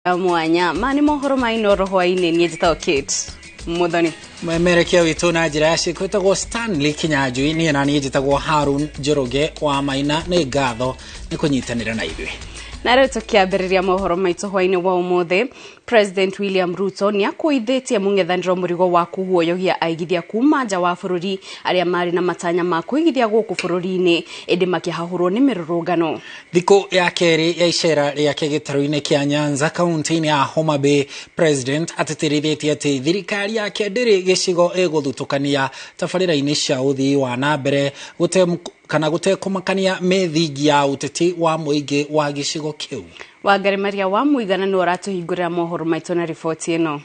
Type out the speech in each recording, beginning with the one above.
Mwanya ma nĩ mohoro ma Inooro hwainĩ. Niĩ njĩtagwo Kate Muthoni. Mwemerekia witũ na njĩra ya ciĩko ĩtagwo Stanley Kinyanjui. Niĩ na niĩ njĩtagwo Harun Njoroge wa Maina. Nĩ ngatho nĩ kũnyitanĩra na ithuĩ. Na rĩu tũkĩambĩrĩria mohoro maitũ hwainĩ wa ũmũthĩ, President William Ruto nĩ akũithĩtie mũng'ethanĩro mũrigo wa kũguoyohia aigithia kuma nja wa bũrũri arĩa marĩ na matanya ma kũigithia gũkũ bũrũri-inĩ, ĩndĩ makĩhahũrwo nĩ mĩrũrũngano. Thikũ ya kerĩ ya icera rĩake gĩtarũ-inĩ kĩa Nyanza, kaunti-inĩ ya Homa Bay, President atĩtĩrithĩtie atĩ thirikari yake ndĩrĩ gĩcigo ĩgũthutũkania tabarĩra-inĩ cia ũthii wa na mbere gũte kana gũtekũmakania mĩthingi ya ũteti wa mũingĩ wa gĩcigo kĩu. Wangari Maria wa Mũigana nĩ ũratũhingũrĩra mohoro maitũ na riboti ĩno.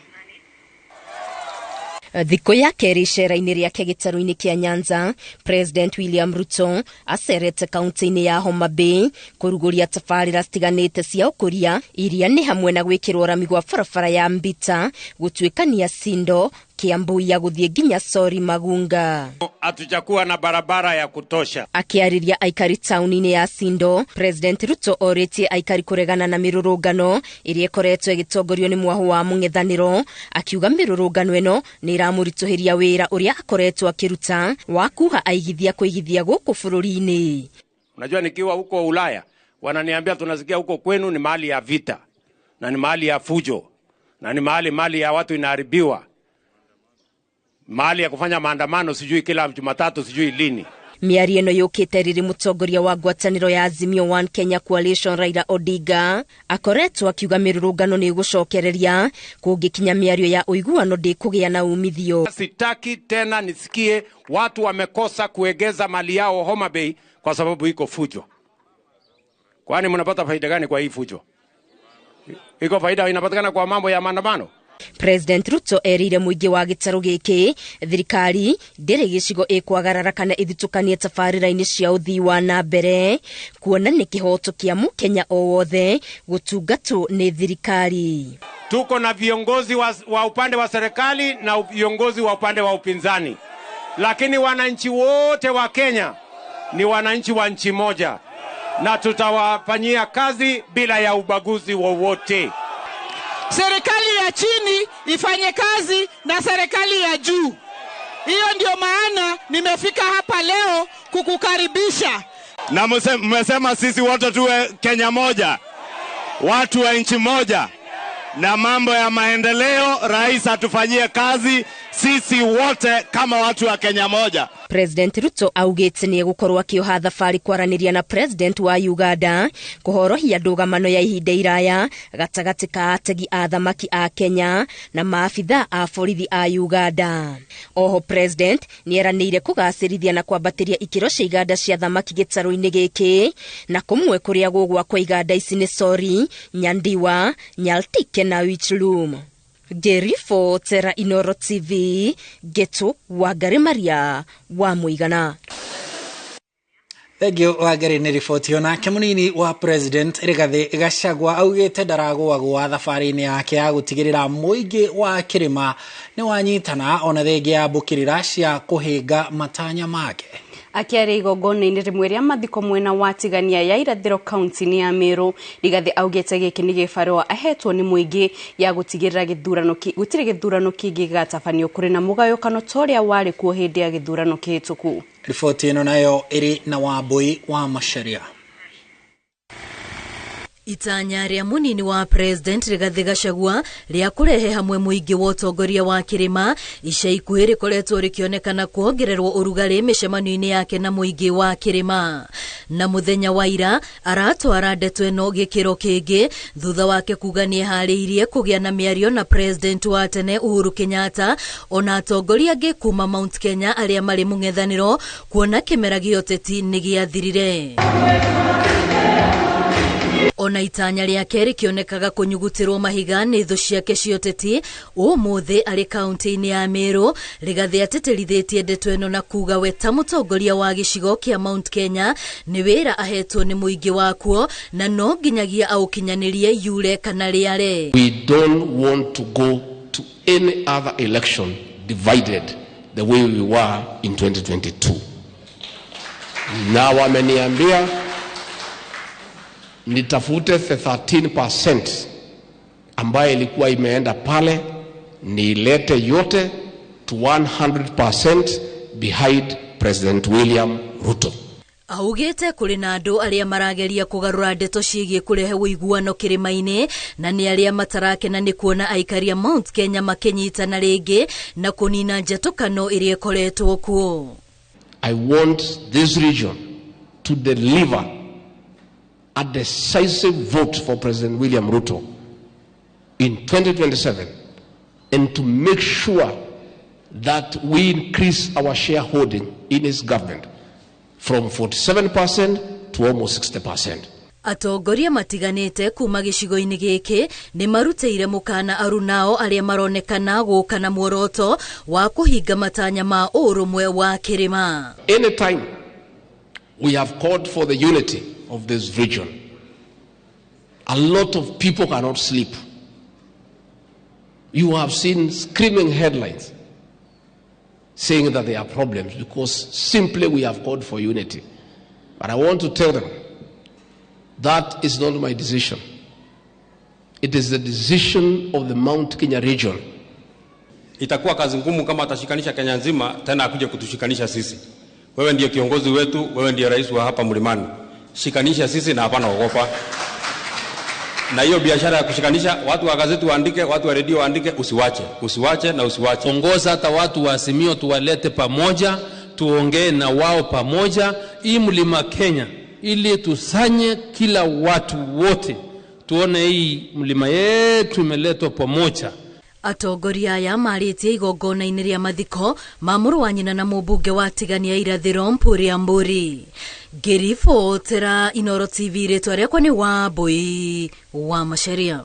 Thikũ ya kerĩ icera-inĩ rĩake gĩtarũ-inĩ kĩa Nyanza, President William Ruto acerete kaunti-inĩ ya Homa Bay kũrugũria tabarĩra citiganĩte cia ũkũria, iria nĩ hamwe na gwĩkĩrwo rami gwa barabara ya Mbita gũtuĩkania Sindo, Kiambu ya gũthiĩ nginya Sori Magunga. Hatujakuwa na barabara ya kutosha. Akĩarĩria aikari taũni-inĩ ya Sindo, President Ruto orĩtie aikari kũregana na mĩrũrũngano ĩrĩa ĩkoretwo ĩgĩtongorio nĩ mwahũ wa mũng'ethanĩro, akiuga mĩrũrũngano ĩno nĩ ĩramũritũhĩria wĩra ũrĩa akoretwo akĩruta wa kuha aigithia kũigithia gũkũ bũrũri-inĩ. Unajua, nikiwa huko Ulaya wananiambia, "Tunasikia huko kwenu ni mahali ya vita na ni mahali ya fujo na ni mahali mali ya watu inaharibiwa, mahali ya kufanya maandamano sijui kila Jumatatu, sijui lini." Mĩario ĩno yũkĩte rĩrĩ mũtongoria wa ngwatanĩro ya Azimio One Kenya Coalition Raila Odinga akoretwo akiuga mĩrũrũngano nĩ ĩgũcokereria kũngĩkinya mĩario ya ũiguano ndĩkũgĩa na umithio. Sitaki tena nisikie watu wamekosa kuegeza mali yao Homa Bay kwa sababu iko fujo. Kwani mnapata faida gani kwa hii fujo? Iko faida inapatikana kwa mambo ya maandamano? President Ruto erire mũingĩ wa gĩtarũ gĩkĩ thirikari ndĩrĩ gĩcigo ĩkwagarara kana ĩthutũkanie tabarĩra-inĩ cia ũthii wa na mbere, kuona nĩ kĩhoto kĩa mũkenya o wothe gũtungatwo nĩ thirikari. Tuko na viongozi wa upande wa serikali na viongozi wa upande wa upinzani, lakini wananchi wote wa Kenya ni wananchi wa nchi moja, na tutawafanyia kazi bila ya ubaguzi wowote. Serikali ya chini ifanye kazi na serikali ya juu. Hiyo ndio maana nimefika hapa leo kukukaribisha. Na mmesema sisi wote tuwe Kenya moja, watu wa nchi moja, na mambo ya maendeleo rais atufanyie kazi sisi wote kama watu wa Kenya moja. President Ruto augĩte nĩ egũkorwo akĩoha thabarĩ kwaranĩria na President wa Uganda kũhorohia ndũgamano ya ihinda iraya gatagatĩ ka ategi a thamaki a Kenya na maabitha a borithi a Uganda. Oho President nĩ eranĩire kũgacĩrithia na kwambatĩria ikĩro cia iganda cia thamaki gĩtarũ-inĩ gĩkĩ, na kũmwe kũrĩa gũgwakwo iganda ici nĩ Sori, Nyandiwa, Nyaltike na Wichloom. Ngĩribotera Inooro TV, Getu Wangari Maria wa Mũigana. Thengiũ Wangari nĩ riboti ĩyo. Nake mũnini wa President Rigathĩ Gachagua augĩte ndaragũagũa thabarĩ-inĩ yake ya gũtigĩrĩra mũingĩ wa kĩrĩma nĩ wanyitana ona thengia ya mbũkĩrĩra cia kũhĩnga matanya make. Akĩaria igongona-inĩ rĩmwe rĩa mathiko mwena wa Tigania ya irathĩro, kaunti-inĩ ya Meru, Rigathĩ augĩte gĩkĩ nĩ gĩbarũa ahetwo nĩ mũingĩ ya gũtigĩrĩra gĩthurano gũtirĩ gĩthurano kĩngĩ gĩgatabanio kũrĩ na mũgayũkano ta ũrĩa warĩ kuo hĩndĩ ya gĩthurano kĩhĩtũku. Riboti ĩno nayo ĩrĩ na Wambui wa Macharia. Itanya rĩa mũnini wa President Rigathĩ Gachagua rĩa kũrehe hamwe mũingĩ wa ũtongoria wa kĩrĩma ica ikuhĩ rĩkoretwo rĩkĩonekana kuongererwo ũrugarĩ mĩcemanio-inĩ yake na mũingĩ wa kĩrĩma, na mũthenya wa ira aratwara ndeto ĩno gĩkĩro kĩngĩ thutha wake kuga nĩeharĩirie kũgĩa na mĩario na President wa tene Uhuru Kenyatta ona atongoria angĩ kuma Mount Kenya arĩa marĩ mũng'ethanĩro, kuona kĩmera gĩa ũteti nĩ gĩathirire. Ona itanya rĩake rĩkĩonekaga kũnyugutĩrwo mahiga nĩ thũ ciake cia ũteti, ũmũthĩ arĩ kaunti-inĩ ya Meru, Rigathĩ atĩtĩrithĩtie ndeto ĩno na kuga we ta mũtongoria wa gĩcigo kĩa Mount Kenya nĩ wĩra ahetwo nĩ mũingĩ wakuo na no nginyagia aũkinyanĩrie yure kana rĩare. We don't want to go to any other election divided the way we were in 2022. Na wameniambia nitafute the 13% ambayo ilikuwa imeenda pale niilete yote to 100% behind President William Ruto. Augite kuri na andu aria marageria kugarura ndeto ciigie kurehe uiguano kirima-ini na ni aria matarakena ni kuona aikari a Mount Kenya makinyitana ringi na kunina njatukano iria ikoretwo kuo. I want this region to deliver a decisive vote for President William Ruto in 2027 and to make sure that we increase our shareholding in his government from 47% to almost 60%. Atongoria matiganite kuma gicigo-ini giki ni marutĩire mũkana arunao aria maronekana gũka na muoroto wa kũhinga matanya ma ũrũmwe wa kĩrĩma. Anytime we have called for the unity of this region, a lot of people cannot sleep. You have seen screaming headlines saying that there are problems because simply we have called for unity. But I want to tell them that is not my decision. It is the decision of the Mount Kenya region. Itakuwa kazi ngumu kama atashikanisha Kenya nzima tena akuje kutushikanisha sisi. Wewe ndiye kiongozi wetu, wewe ndiye rais wa hapa mlimani. Shikanisha sisi na hapana ogopa. Na hiyo biashara ya kushikanisha watu wa gazeti waandike, watu wa redio waandike, usiwache, usiwache na usiwache. Ongoza hata watu wa Azimio tuwalete pamoja, tuongee na wao pamoja, hii mlima Kenya ili tusanye kila watu wote, tuone hii mlima yetu imeletwa pamoja. Atongoria aya marĩtie igongona-inĩ rĩa mathiko ma mũrũ wa nyina na mũmbunge wa Tigania Irathĩro Mpuri Mburi. Ngĩribotera Inooro TV, rĩtwa rĩakwa nĩ Wambui wa Macharia.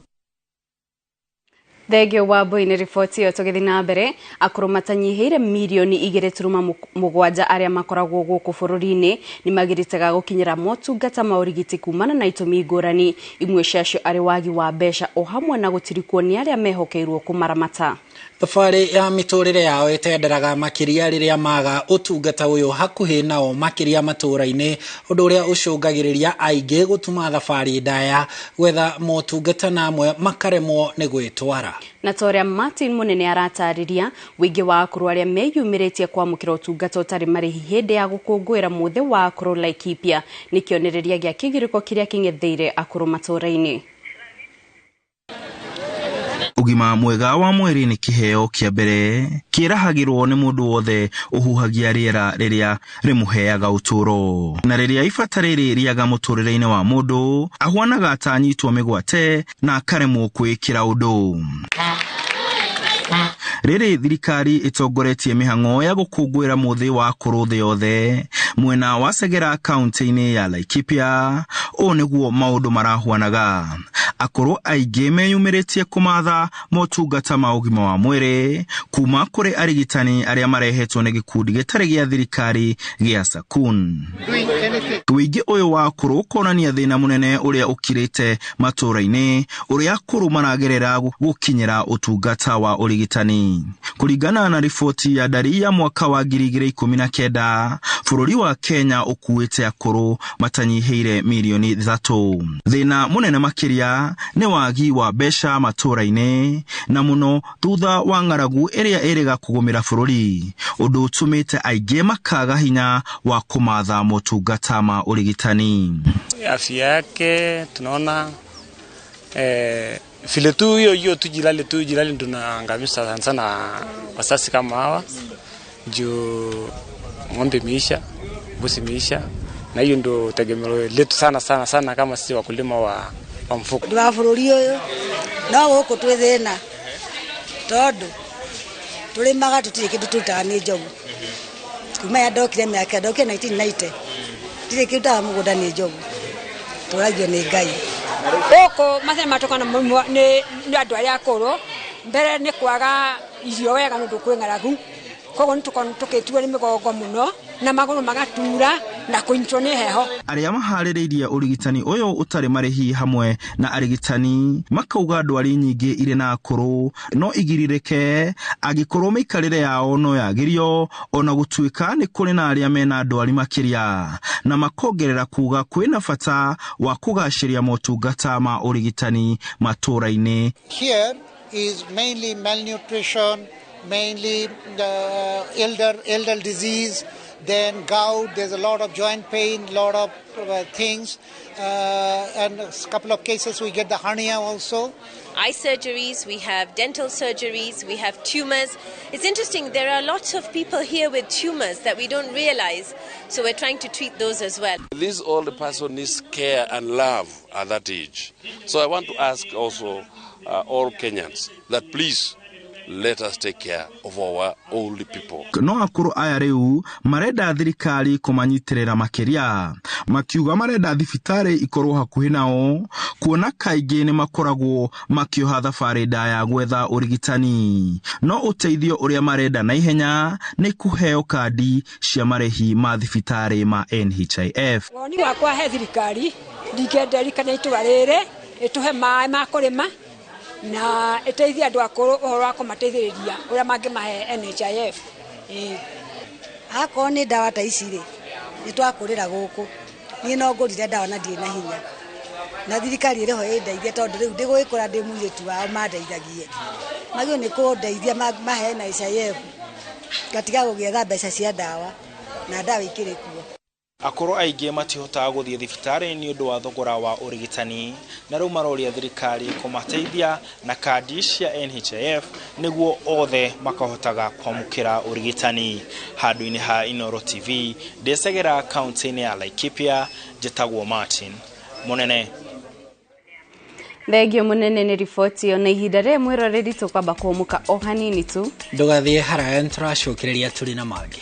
Thengio Wambui nĩ riboti ĩyo. Tũgĩthiĩ na mbere, akũrũ matanyihĩire mirioni 2.7 arĩa makoragwo gũkũ bũrũri-inĩ nĩ magirĩtaga gũkinyĩra motungata ma ũrigiti kumana na itũmi ngũrani, imwe ciacio arĩ wagi wa mbeca o hamwe na gũtirikwo nĩ arĩa mehokeirwo kũmaramata. Thabarĩ ya mĩtũrĩre yao ĩtenderaga makĩria rĩrĩa maga ũtungata ũyũ hakuhĩ nao makĩria matũũra-inĩ, ũndũ ũrĩa ũcũngagĩrĩria aingĩ gũtuma thabarĩ ndaya gwetha motungata na amwe makaremwo nĩ gwĩtwara. Na ta ũrĩa Martin Munene aratarĩria, ũingĩ wa akũrũ arĩa meyumĩrĩtie kwamũkĩra ũtungata ũtarĩ marĩhi hĩndĩ ya gũkũngũĩra mũthĩ wa akũrũ Laikipia nĩ kĩonereria gĩa kĩgirĩko kĩrĩa kĩng'etheire akũrũ matũũra-inĩ. Ũgima mwega wa mwĩrĩ nĩ kĩheo kĩa mbere kĩrahagĩrwo nĩ mũndũ wothe ũhuhagia rĩera rĩrĩa rĩmũheaga ũtũũro, na rĩrĩa ibata rĩrĩ rĩaga mũtũũrĩre-inĩ wa mũndũ ahuanaga ta anyitwo mĩgwate na akaremwo kwĩkĩra ũndũ. Rĩrĩ thirikari ĩtongoretie mĩhang'o ya gũkũngũĩra mũthĩ wa akũrũ thĩ yothe mwena wa Segera kaunti-inĩ ya Laikipia, ũũ nĩguo maũndũ marahuanaga. Akũrũ aingĩ meyumĩrĩtie kũmatha motungata ma ũgima wa mwĩrĩ kuma kũrĩ arigitani arĩa marehetwo nĩ gĩkundi gĩtarĩ gĩa thirikari gĩa Sakun. Wĩingĩ ũyũ wa akũrũ ũkonania thĩna mũnene ũrĩa ũkirĩte matũũra-inĩ ũrĩa akũrũ maragerera gũkinyĩra ũtungata wa ũrigitani. Kũringana na riboti ya ndari ya mwaka wa 2019, bũrũri wa Kenya ũkuĩte akũrũ matanyihĩire mirioni 3. Thĩna mũnene makĩria nĩ wagi wa mbeca matũũra-inĩ na mũno thutha wa ng'aragu ĩrĩa ĩrĩga kũgũmĩra bũrũri, ũndũ ũtũmĩte aingĩ makaga hinya wa kũmatha motungata ma ũrigitani. Afya yake tunaona vile tu hiyo hiyo tu jirani tunaangamiza sana sana wasasi kama hawa juu ng'ombe imeisha, mbuzi imeisha, na hiyo ndio tegemeo letu sana sana sana kama sisi wakulima wa mfuko. Ndwa bũrũri ũyũ no gũkũ twĩ thĩna tondũ tũrĩmaga tũtirĩ kĩndũ tũrutaga nĩ njogu. Kuma ya ndokire mĩaka ndokire 1990 ndirĩ kĩndũ ndutaga mũgũnda nĩ njogu, tũragio nĩ Ngai. Gũkũ mathĩna matũkana nĩ andũ arĩa akũrũ, mbere nĩ kwaga irio wega nĩ ũndũ kwĩ ng'aragu, koguo nĩ tũkoragwo tũkĩtuo nĩ mĩgongo mũno na magũrũ magatura Na kũnyitwo nĩ heho. Arĩa maharĩrĩirie ũrigitani ũyũ ũtarĩ marĩhi hamwe na arigitani makauga ndwari nyingĩ irĩ na akũrũ no igirirĩke angĩkorwo mĩikarĩre yao no yagĩrio, ona gũtuĩka nĩ kũrĩ na arĩa mena ndwari makĩria, na makongerera kuga kwĩna bata wa kũgacĩria motungata ma ũrigitani matũũra-inĩ. Here is mainly malnutrition, mainly elder disease, then gout, there's a lot of joint pain, lot of things, and a couple of cases we get the hernia also. Eye surgeries, we have dental surgeries, we have tumors. It's interesting, there are lots of people here with tumors that we don't realize, so we're trying to treat those as well. This old person needs care and love at that age. So I want to ask also all Kenyans that please let us take care of our old people. No akũrũ aya rĩu marenda thirikari kũmanyitĩrĩra makĩria, makiuga marenda thibitarĩ ikorwo hakuhĩ nao, kuona kaingĩ nĩ makoragwo makĩoha thabarĩ ndaya gwetha ũrigitani. No ũteithio ũrĩa marenda na ihenya nĩ kũheo kandi cia marĩhi ma thibitarĩ ma NHIF. Woni wakwa he thirikari ndingĩenderikana itũra rĩrĩ ĩtũhe maĩ ma kũrĩma na ĩteithie andũ akũrũ ũhoro wa kũmateithĩrĩria ũrĩa mangĩmahe NHIF. Akorwo nĩ ndawa ta ici rĩ, nĩ twakũrĩra gũkũ. Niĩ no ngũrire ndawa na ndirĩ na hinya, na thirikari ĩrĩho ĩndeithie, tondũ rĩu ndĩgũgĩkũra ndĩ mũirĩtu wao mandeithagie. Magĩrĩirwo nĩ kũndeithia mahe NHIF, ngatiga gũgĩetha mbeca cia ndawa, na ndawa ikĩrĩ kuo. Akũrũ aingĩ matihotaga gũthiĩ thibitarĩ nĩ ũndũ wa thogora wa ũrigitani, na rĩu maroria thirikari kũmateithia na kandi cia NHIF nĩguo othe makahotaga kwamũkĩra ũrigitani. Handũ-inĩ ha Inooro TV, ndĩcegera kaunti-inĩ ya Laikipia, njĩtagwo Martin Mũnene. Thengio Mũnene nĩ riboti ĩyo, na ihinda rĩrĩ mwĩroreri tũkwamba kũhũmũka o hanini tu. Ndũgathiĩ haraya, nĩtũracokereria tũrĩ na mangĩ.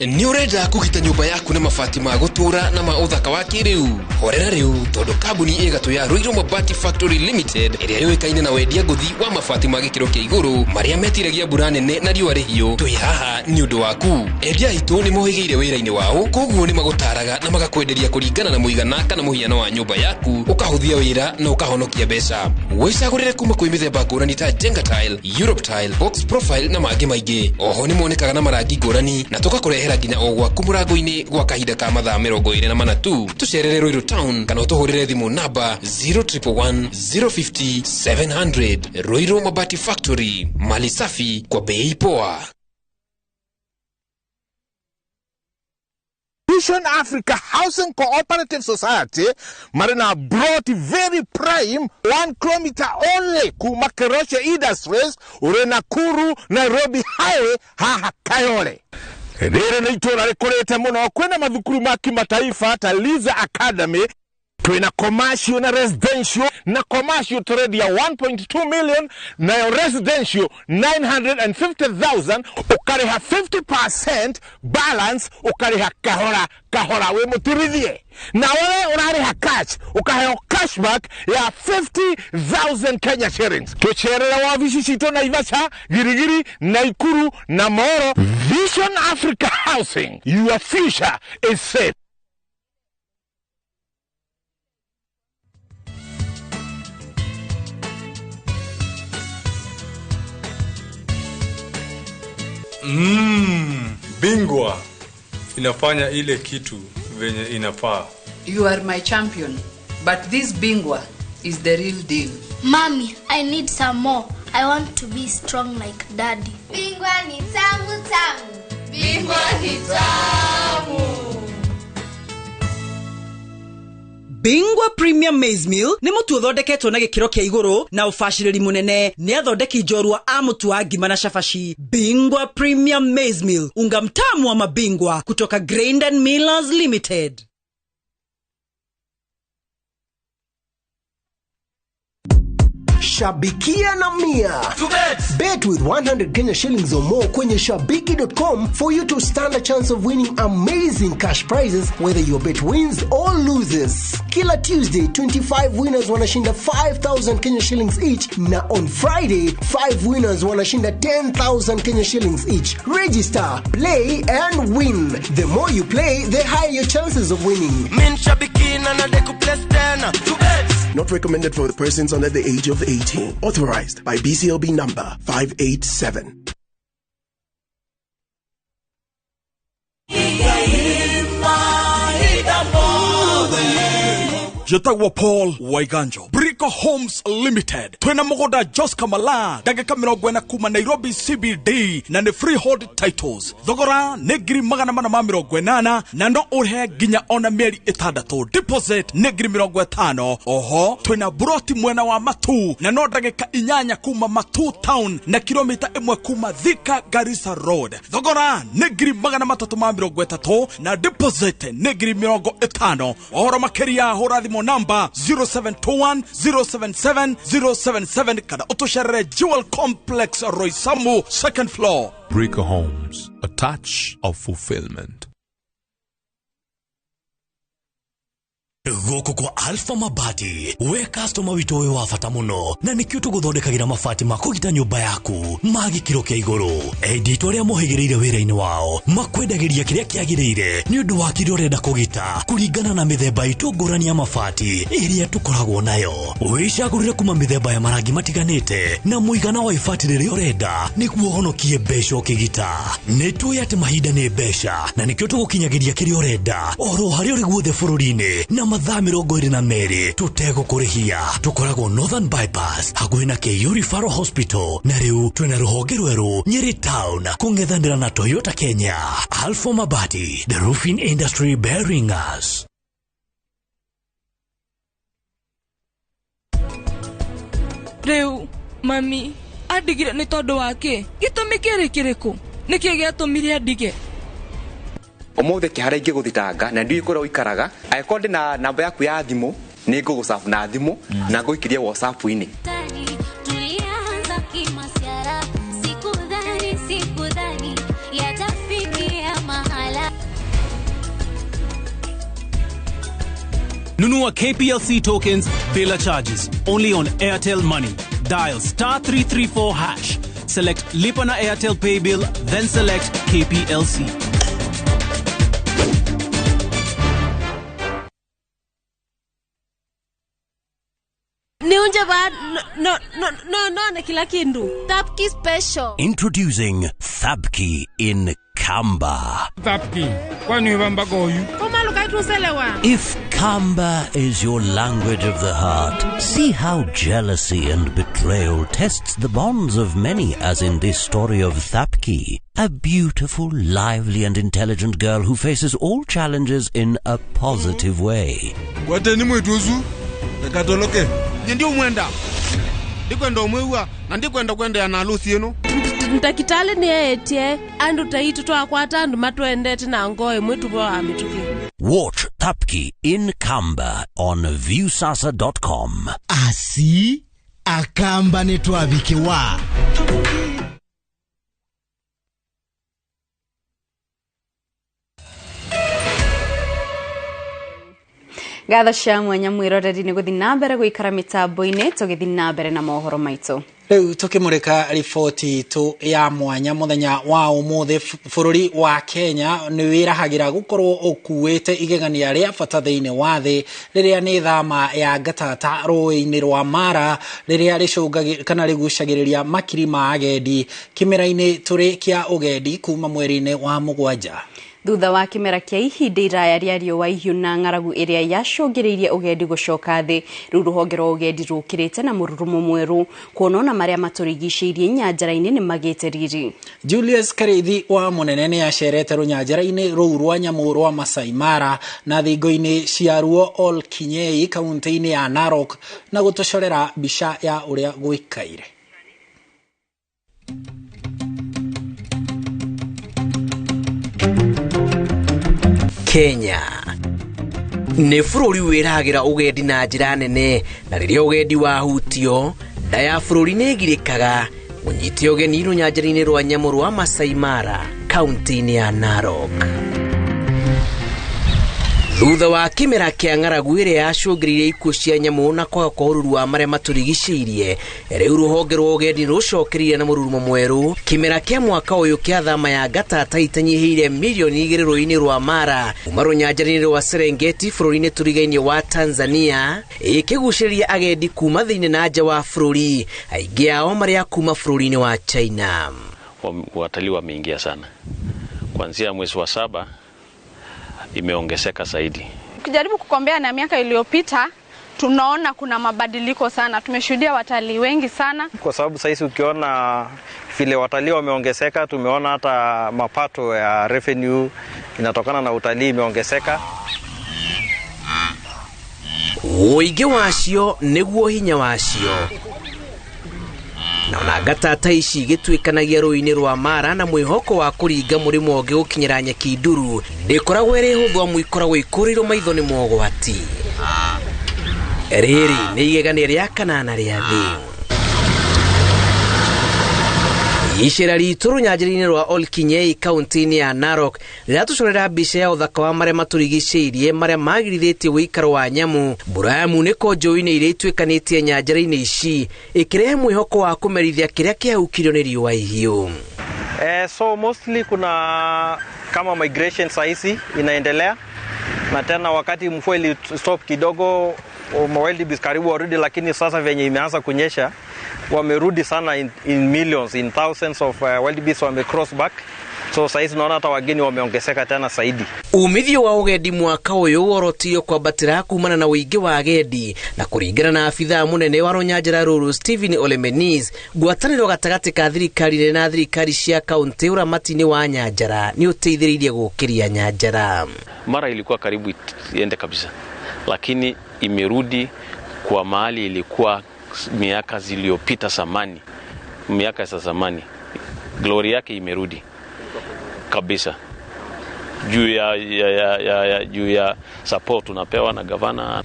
Nĩ ũrenda kũgita nyũmba yaku na mabati ma gũtũũra na ma ũthaka wa kĩrĩu? Horera rĩu, tondũ kambuni ĩgatũ ya Ruiru Mabati Factory Limited ĩrĩa yũĩkaine na wendia ngũthi wa mabati ma gĩkĩro kĩa igũrũ marĩa metiragia mbura nene na riũa rĩhiũ, twĩ haha nĩ ũndũ waku. Endia aitũ nĩ mohĩgĩire wĩra-inĩ wao, koguo nĩ magũtaraga na magakwenderia kũringana na mũigana kana mũhiano wa nyũmba yaku, ũkahũthia wĩra na ũkahonokia mbeca. Wĩcagũrĩre kuma kwĩ mĩthemba ngũrani ta Jenga Tile, Europe Tile, Box Profile na mangĩ maingĩ. Oho nĩ monekaga na marangi ngũrani na tũgakũrehera nginya o gwaku mũrango-inĩ gwa kahinda ka mathaa 24 tu. Tũcerere Ruiru Town kana ũtũhũrĩre thimũ namba 0111 050 700. Ruiru Mabati Factory, mali safi kwa bei poa. Vision Africa Housing Cooperative Society marina brought very prime 1 kilometer only kuma Keroche Industries ure Nakuru Nairobi Highway haha Kayole. Rĩrĩ nĩ itũũra rĩkũrĩte mũno, kwĩna mathukuru ma kimataifa ta Liza Academy, twĩna commercial na residential, na commercial tũrendia 1.2 million, nayo residential 950,000, ũkarĩha 50% balance, ũkarĩha kahora kahora wĩ mũtirithie. Na wewe ũrarĩha cash, ũkaheo cashback ya 50,000 Kenya shillings. Tũcerere wabici citũ Naivasha, Girigiri, Naikuru na Moro. Vision Africa Housing, your future is safe. Bingwa inafanya ile kitu venye inafaa. You are my champion, but this Bingwa is the real deal. Mommy, I need some more. I want to be strong like daddy. Bingwa ni tamu tamu. Bingwa ni tamu. Bingwa Premium Maize Meal nĩ mũtu ũthondeketwo na gĩkĩro kĩa igũrũ na ũbacĩrĩri mũnene nĩ athondeki njorua a mũtu wa ngima na cabaci. Bingwa Premium Maize Meal, unga mtamu wa mabingwa kutoka Grain and Millers Limited. Shabikia na Mia. Bet with 100 Kenya shillings or more kwenye shabiki.com for you to stand a chance of winning amazing cash prizes whether your bet wins or loses. Kila Tuesday, 25 winners wanashinda 5,000 Kenya shillings each, na on Friday, 5 winners wanashinda 10,000 Kenya shillings each. Register, play and win. The more you play, the higher your chances of winning. Min shabiki na nadeku place tena. Not recommended for the persons under the age of 18. Authorized by BCLB number 587. Jetagwo Paul Waiganjo, Brico Homes Limited, twina mugunda Jos Kamala, ndagika 40 kuma Nairobi CBD, na ni freehold titles. Thogora ni 480,000 na no urehe nginya ona mieri 6. Deposit ni 50,000. Oho twina broti mwena wa Matu na no ndagika 8 kuma Matu town na kilomita 1 kuma Thika Garissa Road. Thogora ni 330,000 na deposit ni 50,000. Ohoro makiria hura thimũ namba 0721 077 077 kana utucerere Jewel Complex Roysambu second floor. Brico Homes, a touch of fulfillment. Gũkũ kwa Alpha Mabati, we customer witũ wĩ wa bata mũno, na nĩkĩo tũgũthondekagĩra mabati ma kũgita nyũmba yaku ma gĩkĩro kĩa igũrũ. Endia arĩa mohĩgĩrĩire wĩra-inĩ wao makwendagĩria kĩrĩa kĩagĩrĩire nĩ ũndũ wa kĩrĩa ũrenda kũgita kũringana na mĩthemba itũ ngũrani ya mabati ĩrĩa tũkoragwo nayo. Wĩcagũrĩre kuma mĩthemba ya marangi matiganĩte na mũigana wa ibati rĩrĩa ũrenda nĩguo ũhonokie mbeca ũkĩgita. Nĩ tũĩ atĩ mahinda nĩ mbeca na nĩkĩo tũgũkinyagĩria kĩrĩa ũrenda oro harĩa ũrĩ guothe bũrũri-inĩ na mathaa 22 tũtegũkũrĩhia. Tũkoragwo Northern Bypass hakuhĩ na KU Referral Hospital, na rĩu twĩna rũhonge rwerũ Nyeri Town kũng'ethanĩra na Toyota Kenya. Alpha Mabati, the roofing industry bearing us. Rĩu mami andigire nĩ tondũ wa kĩ? Gĩtũmi kĩrĩ kĩrĩkũ? Nĩkĩ gĩatũmire andige? Umuthi kihara ingĩgũthitanga na ndiũĩ kũrĩa ũikaraga, angĩkorwo ndĩ na namba yaku ya thimũ nĩ ngũgũcabu na thimũ na ngũikĩrie WhatsApp-inĩ. Nunua KPLC tokens bila charges only on Airtel Money. Dial *334#. Select Lipa na Airtel Pay Bill, then select KPLC. Niunje ba no no no no na kila kindu. Thapki special. Introducing Thapki in Kamba. Thapki, kwani wamba goyu? If Kamba is your language of the heart, see how jealousy and betrayal tests the bonds of many, as in this story of Thapki, a beautiful, lively and intelligent girl who faces all challenges in a positive way. Kwateni mwituzu, ekatoloke. Nyendi umwenda. Ndikwenda umwewa, na ndikwenda kwenda na alusi eno. Ntakitale ni etie, andu taitu twakwata andu matwendete na ngoe mwitu bwa amituki. Watch Thapki in Kamba on viewsasa.com. Asi akamba netwabikiwa. Gatha cia mwanya mwiroreri ni guthi na mbere guikara mitambo-ini tugithi na mbere na mohoro maitu. Rĩu tũkĩmũrĩka riboti itũ ya mwanya mũthenya wa ũmũthĩ, bũrũri wa Kenya nĩ wĩrahagĩra gũkorwo ũkuĩte igegania rĩa bata thĩinĩ wa thĩ rĩrĩa nĩ thama ya Ngatata rũĩ-inĩ rwa Mara rĩrĩa rĩcũngagĩ kana rĩgucagĩrĩria makiri ma agendi kĩmera-inĩ tũrĩ kĩa ũgendi kuma mweri-inĩ wa 7. Thutha wa kĩmera kĩa ihinda iraya rĩa riũa ihiũ na ng'aragu ĩrĩa yacũngĩrĩirie ũgendi gũcoka thĩ, rĩu rũhonge rwa ũgendi rũkĩrĩte na mũrurumo mwerũ kuona ona marĩa matũrigicĩirie nyanjara-inĩ nĩ magĩte riri. Julius Karithi wa Mũnene nĩ acerete rũnyanjara-inĩ rũu rwa nyamũ rwa Masai Mara na thingo-inĩ ciaruo Ol Kinyei kaunti-inĩ ya Narok na gũtũcorera mbica ya ũrĩa gwĩkaire. Kenya nĩ bũrũri wĩrahagĩra ũgendi na njĩra nene, na rĩrĩa ũgendi wahutio Nda ya bũrũri nĩ ĩgirĩkaga ũnyite ũgeni rũnyanjara-inĩ rwa nyamũ rwa Masai Mara kaunti-inĩ ya Narok. Thutha wa kĩmera kĩa ng'aragu ĩrĩa yacũngĩrĩirie ikuũ cia nyamũ na kwaga kwa ũruru wa marĩa matũrigicĩirie, rĩu rũhonge rwa ũgendi rũcokereirie na mũrurumo mwerũ. Kĩmera kĩa mwaka ũyũ kĩa thama ya ngatata itanyihĩire mirioni 2 rũĩ-inĩ rwa Mara kuma rũnyanjara-inĩ rwa Serengeti bũrũri-inĩ tũrigainie wa Tanzania, ĩkĩgucĩrĩria agendi kuma thĩinĩ na nja wa bũrũri, aingĩ ao marĩ a kuma bũrũri-inĩ wa China. Watalii wameingia sana kuanzia mwezi wa 7 imeongezeka zaidi. Ukijaribu kukombea na miaka iliyopita, tunaona kuna mabadiliko sana. Tumeshuhudia watalii wengi sana. Kwa sababu sasa ukiona vile watalii wameongezeka, tumeona hata mapato ya revenue inatokana na utalii imeongezeka. Ũingĩ wacio nĩguo hinya wacio. Na ona ngatata ici igĩtuĩkanagia rũĩ-inĩ rwa Mara na mwĩhoko wa kũringa mũrĩmo ũngĩ gũkinyĩra nyeki nduru, ndĩkoragwo ĩrĩ hũthũ amu ikoragwo ikũrĩirwo maitho nĩ mogwati. Rĩrĩ nĩ igegania rĩa kanana rĩa thĩ. Icera ritũ rũnyanjara-inĩ rwa Olkinyei kaunti-inĩ ya Narok rĩratũcorera mbica ya ũthaka wa marĩa matũrigicĩirie marĩa magirithĩtie ũikaro wa nyamũ. Mbura ya munĩko njũĩ-inĩ iria ituĩkanĩtie nyanjara-inĩ ici ĩkĩrehe mwĩhoko wa kũmerithia kĩrĩa kĩahukirio nĩ riũa ihiũ. So mostly kuna kama migration sahizi inaendelea, na tena wakati mvua ili stop kidogo wildebeest karibu warudi, lakini sasa venye imeanza kunyesha wamerudi sana in millions, in thousands of wildebeest wame cross back. So saizi naona hata wageni wameongezeka tena zaidi. Umithio wa ũgendi mwaka ũyũ worotirio kwambatĩra kumana na ũingĩ wa agendi, na kũringana na abithaa mũnene wa rũnyanjara rũrũ Stephen Olemenis, ngwatanĩro gatagatĩ ka thirikari nene na thirikari cia kaunti ũramati-inĩ wa nyanjara nĩ ũteithĩrĩirie gũkĩria nyanjara. Mara ilikuwa karibu iende kabisa, lakini imerudi kwa mahali ilikuwa miaka ziliyopita zamani, miaka za zamani. Glory yake imerudi kabisa juu ya juu ya support tunapewa na gavana.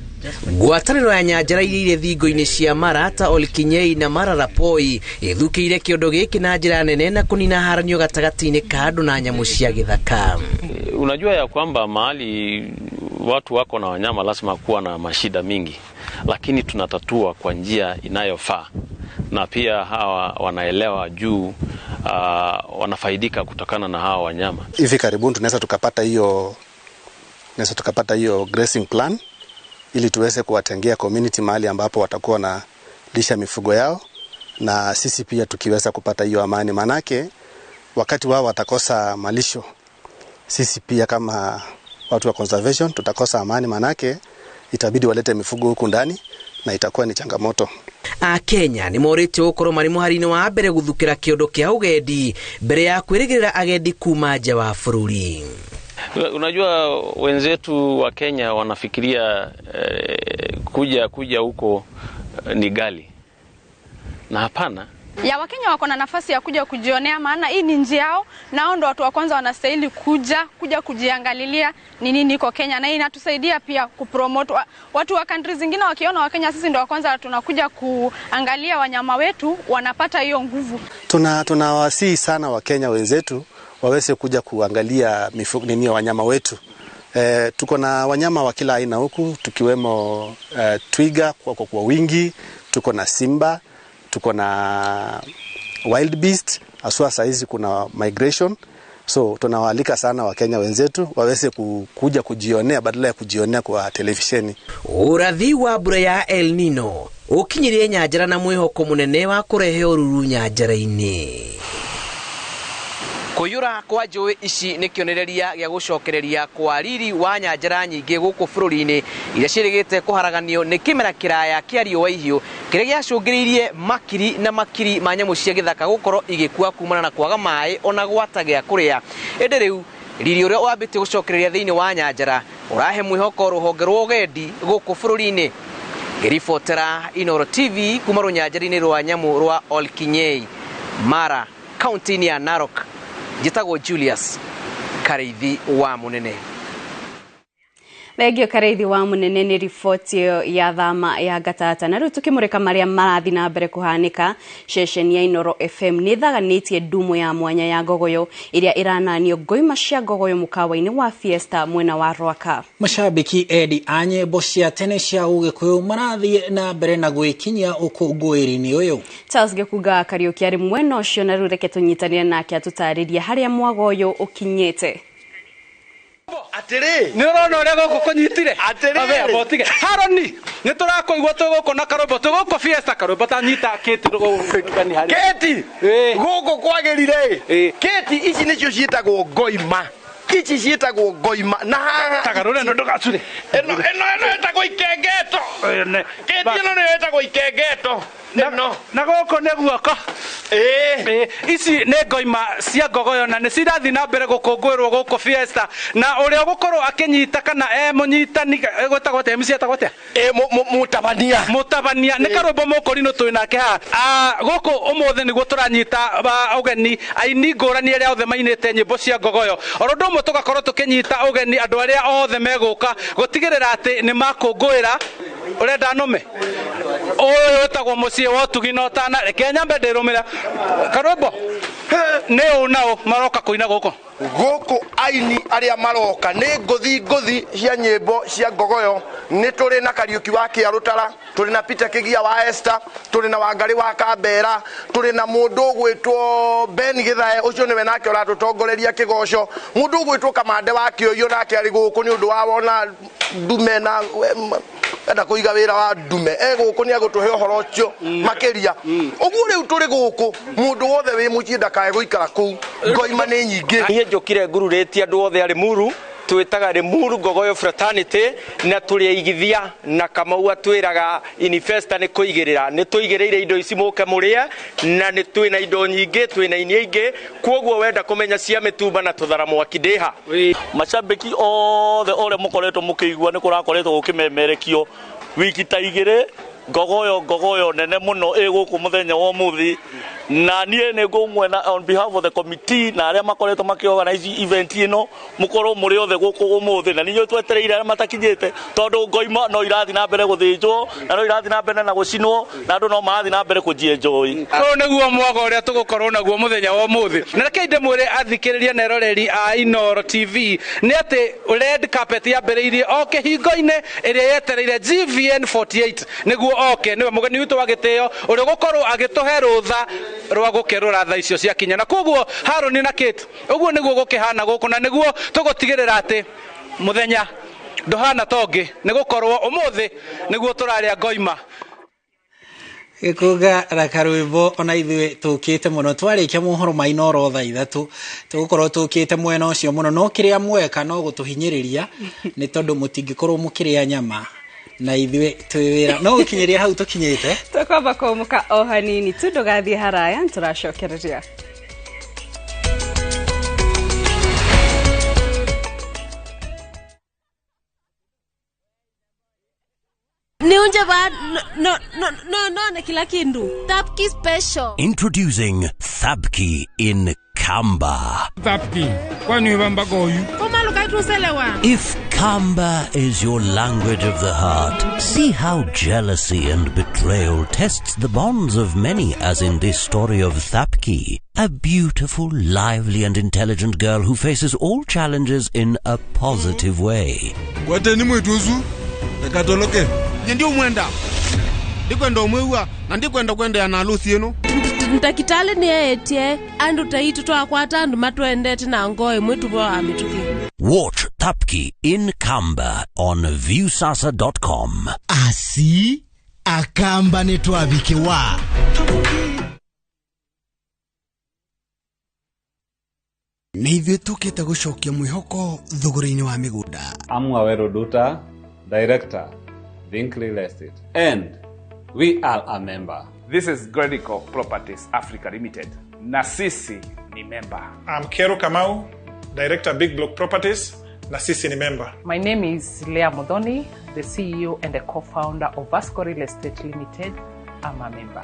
Ngwatanĩro ya nyanjara iria irĩ thingo-inĩ cia Mara ta Olkinyei na Mara Rapoi ĩthukĩire kĩondo gĩkĩ na njĩra nene na kũnina haranio gatagatĩ-inĩ ka andũ na nyamũ cia gĩthaka. Unajua ya kwamba mahali watu wako na wanyama lazima kuwa na mashida mingi, lakini tunatatua kwa njia inayofaa, na pia hawa wanaelewa juu wanafaidika kutokana na hawa wanyama. Hivi karibuni tunaweza tukapata hiyo grazing plan ili tuweze kuwatengea community mahali ambapo watakuwa na lisha mifugo yao, na sisi pia tukiweza kupata hiyo amani, manake wakati wao watakosa malisho, sisi pia kama watu wa conservation tutakosa amani, manake itabidi walete mifugo huku ndani na itakuwa ni changamoto. Akenya nĩ morĩtio gũkorwo marĩ mũhari-inĩ wa mbere gũthukĩra kĩondo kĩa ũgendi mbere ya kwĩrĩgĩrĩra agendi kuma nja wa bũrũri. Unajua wenzetu wa Kenya wanafikiria kuja huko ni ghali, na hapana. Ya Wakenya wako na nafasi ya kuja kujionea, maana hii ni nchi yao, nao ndo watu wa kwanza wanastahili kuja kujiangalilia ni nini iko Kenya, na hii inatusaidia pia kupromote watu wa country zingine. Wakiona Wakenya sisi ndo wa kwanza tunakuja kuangalia wanyama wetu, wanapata hiyo nguvu. Tunawasihi sana Wakenya wenzetu waweze kuja kuangalia mifugo nini wanyama wetu. Tuko na wanyama wa kila aina huku, tukiwemo twiga kwa wingi, tuko na simba, tuko na wild beast, aswa saizi kuna migration. So tunawaalika sana Wakenya wenzetu waweze kuja kujionea badala ya kujionea kwa televisheni. Urathi wa mbura ya El Nino ukinyirie nyanjara na mwihoko munene wa kurehe ururu nyanjara-inĩ. Kũiyũra kwa njũĩ ici nĩ kĩonereria gĩa gũcokereria kwa riri wa nyanjara nyingĩ gũkũ bũrũri-inĩ iria ciĩrĩgĩte kũharaganio nĩ kĩmera kĩraya kĩa riũa ihiũ kĩrĩa gĩacũngĩrĩirie makiri na makiri ma nyamũ cia gĩthaka gũkorwo igĩkua kumana na kwaga maĩ ona gwata gĩa kũrĩa. Ĩndĩ rĩu riri ũrĩa wambĩtie gũcokereria thĩinĩ wa nyanjara ũrahe mwĩhoko rũhonge rwa ũgendi gũkũ bũrũri-inĩ. Ngĩribotera Inooro TV kuma rũnyanjara-inĩ rwa nyamũ rwa Olkinyei, Mara, kaunti-inĩ ya Narok. Njĩtagwo Julius Kareithi wa Munene. Thengio Kareithi wa Munene nĩ riboti ĩyo ya thama ya Gatata. Na rĩu tũkĩmũrĩka marĩa marathiĩ na mbere kũhanĩka, ceceni ya Inooro FM nĩ ĩthaganĩtie ndumo ya mwanya ya ngogoyo ĩrĩa ĩrananio ngoima cia ngogoyo mũkawa-inĩ wa Fiesta mwena wa Rwaka. Mashabiki endi a nyĩmbo cia tene cia Ũgĩkũyũ marathiĩ na mbere na gwĩkinyia ũkũngũĩri-inĩ ũyũ. Charles Gĩkunga Kariũki arĩ mwena ũcio, na rĩu reke tũnyitanĩre nake atũtarĩrie harĩa mwago ũyũ ũkinyĩte. Atĩrĩ, nĩ ũrona ũrĩa gũkũ kũnyitire? Atĩrĩrĩ, botige Haroni, nĩ tũrakũigua twĩ gũkũ na karũmbo, twĩ gũkũ Fiesta, karũmbo ta nyita kĩti rũgani harĩa. Kĩti gũkũ kwagĩrire ĩ. Kĩti ici nĩcio ciĩtagwo ngoima. Ici ciĩtagwo ngoima na haha tagarũre no ndũgacure. Ĩno ĩno ĩno ĩtagwo ikengeto. Kĩti ĩno nĩyo ĩtagwo ikengeto. Na gũkũ nĩ guoko. Ici nĩ ngoima cia ngogoyo na nĩ cirathiĩ na mbere gũkũngũĩrwo gũkũ Fiesta, na ũrĩa ũgũkorwo akĩnyita kana e mũnyitani gwĩtagwo atĩa, MC etagwo atĩa? Mũtabania. Mũtabania nĩ karũmbo mũkũrinũ twĩ nake haha. Gũkũ ũmũthĩ nĩguo tũranyita ũgeni aini ngũrani arĩa othe mainĩte nyĩmbo cia ngogoyo. Oro ũndũ ũmwe tũgakorwo tũkĩnyita ũgeni andũ arĩa othe megũka gũtigĩrĩra atĩ nĩ makũngũĩra. Ũrenda nũme ũyũ wĩtagwo mũciĩ wa ũtugi na ũtana, reke nyambe ndĩrũmĩra karũmbo nĩ ũ na ũ maroka kũina gũkũ. Gũkũ aini arĩa maroka nĩ ngũthi ngũthi cia nyĩmbo cia ngogoyo. Nĩ tũrĩ na Kariũki wa Kĩarũtara, tũrĩ na Peter Kĩgia wa Esther, tũrĩ na Wangarĩ wa Kambera, tũrĩ na mũndũ ũgwĩtwo Ben Gĩthae, ũcio nĩwe nake ũratũtongoreria kĩgoco, mũndũ ũgwĩtwo Kamande wa Kĩoiyo nake arĩ gũkũ nĩ ũndũ wa wona ndume na enda kũiga wĩra wa ndume e gũkũ nĩ agũtũhe ũhoro ũcio makĩria. Ũguo rĩu tũrĩ gũkũ, mũndũ wothe wĩ mũciĩ ndakae gũikara kũu, ngoima nĩ nyingĩ. Niĩ njũkire ngururĩtie andũ othe a Limuru, twĩtaga Limuru Ngogoyo Fraternity, na tũrĩ aigithia na Kamau atwĩraga investor nĩ kũigĩrĩra, nĩ tũigĩrĩire indo ici mũke mũrĩe, na nĩ twĩna indo nyingĩ, twĩna inia ingĩ, kwoguo wenda kũmenya cia mĩtumba na tũthara mwaki ndĩha. Macambĩki othe ũrĩa mũkoretwo mũkĩigua nĩ kũrakoretwo gũkĩmemerekio wiki ta igĩrĩ ngogoyo ngogoyo nene mũno ĩ gũkũ mũthenya wa ũmũthĩ, na niĩ nĩ ngũmwena on behalf of the committee na arĩa makoretwo makĩorganize event ĩno, mũkorwo mũrĩ othe gũkũ ũmũthĩ, na nĩ twetereire arĩa matakinyĩte, tondũ ngoima no irathiĩ na mbere gũthĩnjwo na no irathiĩ na mbere na gũcinwo na andũ no marathiĩ na mbere kũjienjoy. Ũyũ nĩguo mwago ũrĩa tũgũkorwo naguo mũthenya wa ũmũthĩ. Na reke ndĩmwĩre athikĩrĩria na eroreri a Inooro TV nĩ atĩ red carpet yambĩrĩirie o kĩhingo-inĩ ĩrĩa yetereire GVN 48 nĩguo oke, nĩwe mũgeni witũ wa gĩtĩo ũrĩa ũgũkorwo agĩtũhe rũtha rwa gũkerũra thaa icio ciakinya. Na koguo Haroni na Kate, ũguo nĩguo gũkĩhana gũkũ, na nĩguo tũgũtigĩrĩra atĩ mũthenya ndũhana ta ũngĩ, nĩ gũkorwo ũmũthĩ nĩguo tũrarĩa ngoima. Gĩkũnga na karwĩmbo ona ithuĩ tũkĩte mũno, twarĩkia mohoro ma Inooro thaa ithatũ tũgũkorwo tũkĩte mwena ũcio mũno, no kĩrĩa mweka no gũtũhinyĩrĩria nĩ tondũ mũtingĩkorwo mũkĩrĩa nyama na ithuĩ twĩ wĩra no gũkinyĩria hau tũkinyĩte. Tũkwamba kũmũka o hanini tu, ndũgathiĩ haraya, tũracokereria. Niunje ba no no no no na kila kindu. Thapki special. Introducing Thapki in Kamba. Thapki, kwani wamba goyu? If Kamba is your language of the heart, see how jealousy and betrayal tests the bonds of many, as in this story of Thapki, a beautiful, lively and intelligent girl who faces all challenges in a positive way. Gwateni mwituzu, ndakatoloke. Ndio mwenda. Ndikwenda umwiwa na ndikwenda kwenda na harusi ino. Ndakitale ni etie andu taitu twakwata andu matwendete na ngoe mwitu wa mituki. Watch Thapki in Kamba on viewsasa.com. Asi akamba ni twabikiwa. Nĩ ithuĩ tũkĩte gũcokia mwĩhoko thogora-inĩ wa mĩgũnda. I'm Waweru Duta, Director, Think Real Estate, and we are a member. This is Gredico Properties Africa Limited. Na sisi ni member. I'm Kero Kamau, Director Big Block Properties. Na sisi ni member. My name is Leah Modoni, the CEO and the co-founder of Vasco Real Estate Limited. I'm a member.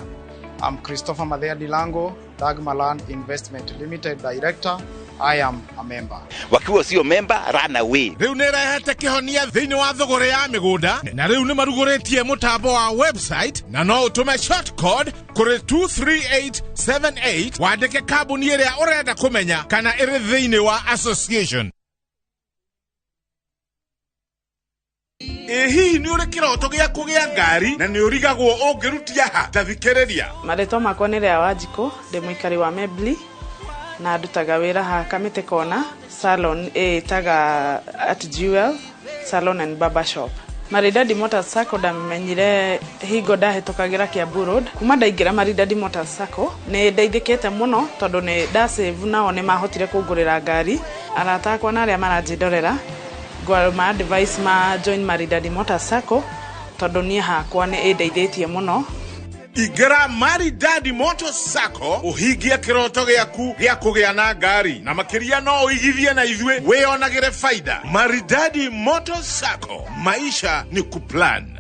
I'm Christopher Madea Dilango, Dagma Land Investment Limited Director. I am a member. Wakiwa sio member, run away. Rĩu nĩ ĩrehete kĩhonia thĩinĩ wa thũgũrĩ ya mĩgũnda, na rĩu nĩ marugũrĩtie mũtambo wa website, na no ũtũme short code kũrĩ 23878 wandĩke kambuni ĩrĩa ũrenda kũmenya kana ĩrĩ thĩinĩ wa association. Ĩ hihi nĩ ũrĩ kĩroto gĩa kũgĩa ngari na nĩ ũrigagwo ũngĩrutia ha? Ta thikĩrĩria. Marĩtwa makwa nĩ Lea Wanjikũ, ndĩ mũikari wa Mebli na ndutaga wĩra haha Kamĩtĩ Kona salon ĩtaga At Jewel Salon and Barber Shop. Maridadi Motors Sacco ndamenyire hingo ndahĩtũkagĩra Kiambu Road. Kuma ndaingĩra Maridadi Motors Sacco nĩ ndeithĩkĩte mũno tondũ nĩ ndasave nao nĩ mahotire kũngũrĩra ngari. Arata akwa na arĩa maranjĩndorera ngwama advice ma join Maridadi Motors Sacco tondũ niĩ hakwa nĩ ĩndeithĩtie mũno. Ingĩra Maridadi Motors Sacco ũhingie kĩroto gĩaku gĩa kũgĩa na ngari, na makĩria no ũigithie na ithuĩ wĩyonagĩre faida. Maridadi Motors Sacco, maisha ni kuplan.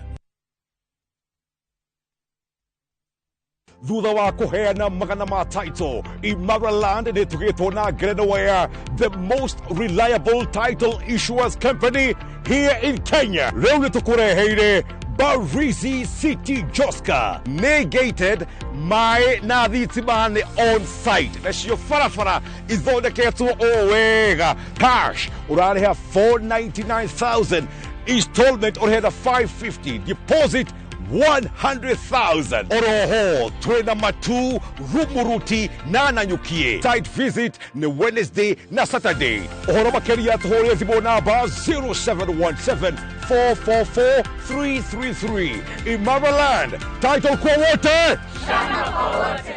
Thutha wa kũheana magana ma title, Imara Land nĩ tũgĩtwo na ngerenwa ya the most reliable title issuers company here in Kenya. Rĩu nĩ tũkũreheire Barizi City Joska. Nĩ gated, maĩ na thitima nĩ on site, nacio barabara ithondeketwo o wega. Cash ũrarĩha 499,000, installment ũrĩhena 550, deposit 100,000. Oroho twina matu Rumuruti na Nanyukie. Site visit ni Wednesday na Saturday. Ũhoro makĩria tũhũrĩre thimũ namba 0717 444 333. Imara Land, title kwa wote. Shamba kwa wote.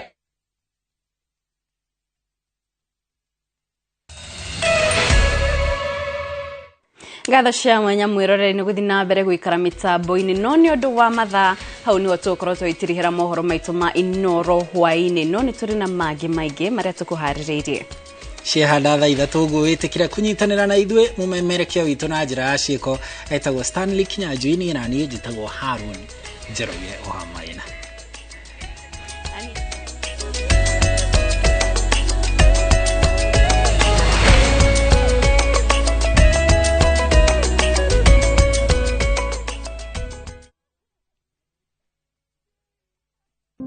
Ngatho cia mwanya mwiroreri nĩ gũthiĩ na mbere gũikara mĩtambo-inĩ, no nĩ ũndũ wa mathaa hau nĩho tũgũkorwo tũgĩtirihĩra mohoro maitũ ma Inoro hwaĩ-inĩ, no nĩ tũrĩ na mangĩ maingĩ marĩa tũkũharĩrĩirie. Ciehanda thaa 3 ũguo wĩtĩkĩre kũnyitanĩra na ithuĩ mũmemerekia witũ na njĩra ya ciĩko etagwo Stanley Kinyanjui na niĩ njĩtagwo Harun Njoroge wa Maina.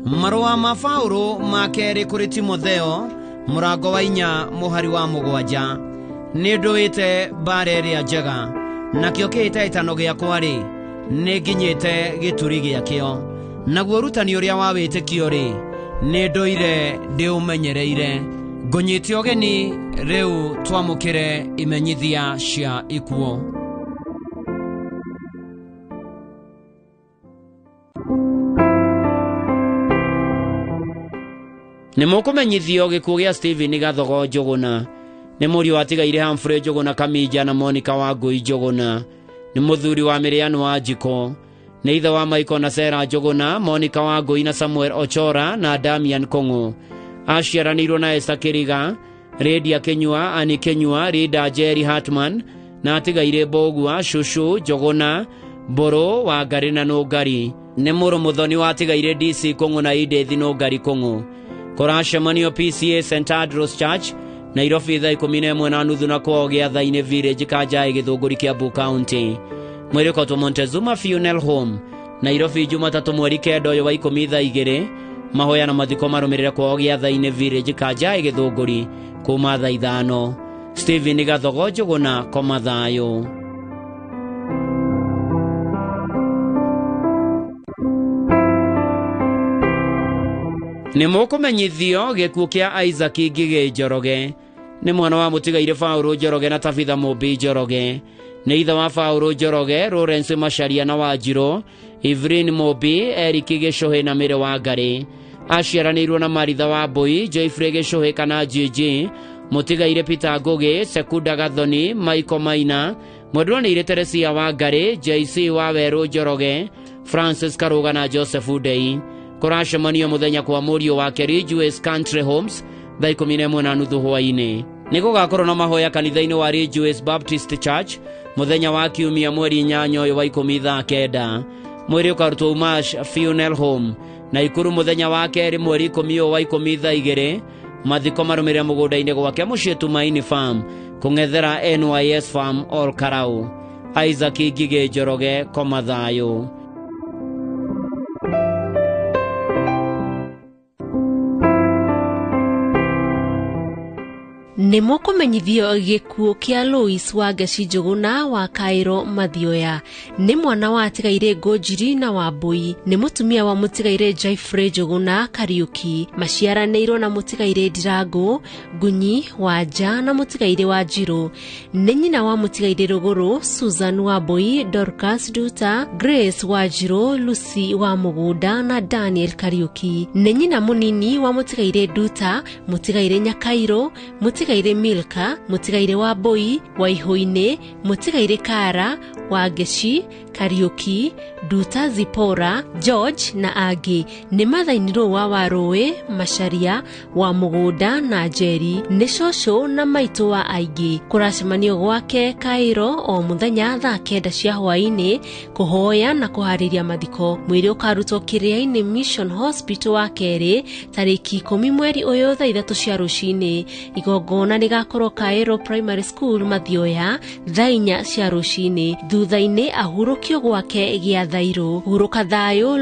Marũa ma Paũlũ ma kerĩ kũrĩ Timotheo mũrango wa 4 mũhari wa 7. Nĩ ndũĩte mbara ĩrĩa njega, nakĩo kĩhĩtahĩtano gĩakwa-rĩ, nĩ nginyĩte gĩturi gĩakĩo, naguo ũrutani ũrĩa wa wĩtĩkio-rĩ, nĩ ndũire ndĩũmenyereire. Ngũnyite ũgeni rĩu twamũkĩre imenyithia cia ikuũ. Nĩ mũkũmenyithio gĩkuũ gĩa Stephen Gathogo Njũgũna. Nĩ mũriũ watigaire Humphrey Njũgũna Kamija na Monica Wangũi Njũgũna. Nĩ mũthuri wa Miriam Wanjikũ. Nĩ ithe wa Michael na Sarah Njũgũna, Monica Wangũi na Samuel Ochora na Damian Kong'ũ. Aciaranĩirwo na Esther Kĩriga, Lydia Kĩnyua, Annie Kĩnyua, Rida Jerry Hartman na atigaire Mbũgua, Shushu Njũgũna, Mbũrũ, Wangari na Nũngari. Nĩ mũrũ mũthoni watigaire DC Kong'ũ na Edith Nũngari Kong'ũ. Kũracemanio PCA St Andrews Church Nairobi thaa 11:30 na kwao Gĩatha-inĩ Village Kanjaĩ Gĩthũngũri Kiambu County. Mwĩrĩ ũkotwo Montezuma Funeral Home Nairobi Jumatatũ mweri 9 ũyũ wa 10 thaa 2. Mahoya na mathiko marũmĩrĩre kwao Gĩatha-inĩ Village Kanjaĩ Gĩthũngũri kuma thaa 5. Stephen Gathogo Njũgũna, koma thayũ. Nĩ mũkũmenyithio gĩkuũ kĩa Isaac Ngigĩ Njoroge. Nĩ mwana wa mũtigaire Paũlũ Njoroge na Tabitha Mũmbi Njoroge. Nĩ ithe wa Paũlũ Njoroge, Lawrence Macharia na Wanjirũ, Evelyn Mũmbi, Eric Gĩcũhĩ na Mĩrĩ Wangari. Aciaranĩirwo na Maritha Wambui, Joyfrey Gĩcũhĩ kana GG, mũtigaire Peter Ngũgĩ, Sekunda Gathoni, Michael Maina, mwendwa nĩ Teresia Wangari, JC wa Werũ Njoroge, Francis Karuga na Joseph Ndei. Kũracemanio mũthenya kwa mũriũ wake Ridgeways Country Homes thaa 11:30 hwaĩ-inĩ. Nĩ gũgakorwo na mahoya kanitha-inĩ wa Ridgeways Baptist Church mũthenya wa kiumia mweri 8 ũyũ wa 10 thaa 9. Mwĩrĩ ũkarutwo Umash Funeral Home Naikuru mũthenya wa kerĩ mweri 10 ũyũ wa 10 thaa 2. Mathiko marũmĩrĩre mũgũnda-inĩ gwake mũciĩ Tumaini Farm kũng'ethera NYS Farm Ol Karau. Isaac Ngigĩ Njoroge, koma thayũ. Nĩ mũkũmenyithio gĩkuũ kĩa Louis Wangeci Njũgũna wa Kairo Mathioya. Nĩ mwana wa atigaire Ngũnjiri na Wambui. Nĩ mũtumia wa mũtigaire Jaifrey Njũgũna Kariũki. Maciaranĩirwo na mũtigaire Ndirangũ, Ngunyi, Wanja na mũtigaire Wanjirũ. Nĩ nyina wa mũtigaire Rũgũrũ, Susan Wambui, Dorcas Nduta, Grace Wanjirũ, Lucy wa Mũgũnda na Daniel Kariũki. Nĩ nyina mũnini wa mũtigaire Nduta, mũtigaire Nyakairũ, mũtigaire Milka, mũtigaire Wambui, Waihũinĩ, mũtigaire Kara, Wangeci, Kariũki, Nduta Zipora, George na angĩ. Nĩ mathainirwo wa Warũĩ, Macharia, wa Mũgũnda na Njeri. Nĩ cũcũ na maitũ wa aingĩ. Kũracemanio gwake Kairo o mũthenya thaa 9 cia hwaĩ-inĩ kũhoya na kũharĩria mathiko. Mwĩrĩ ũkarutwo Kĩrĩa-inĩ Mission Hospital wa kerĩ tarĩki 10 mweri ũyũ thaa 3 cia rũcinĩ. Igongona rĩgakorwo Kairo Primary School Mathioya thaa 4 cia rũcinĩ. Thutha-inĩ ahurũkio gwake gĩa thairũ. Hurũka thayũ.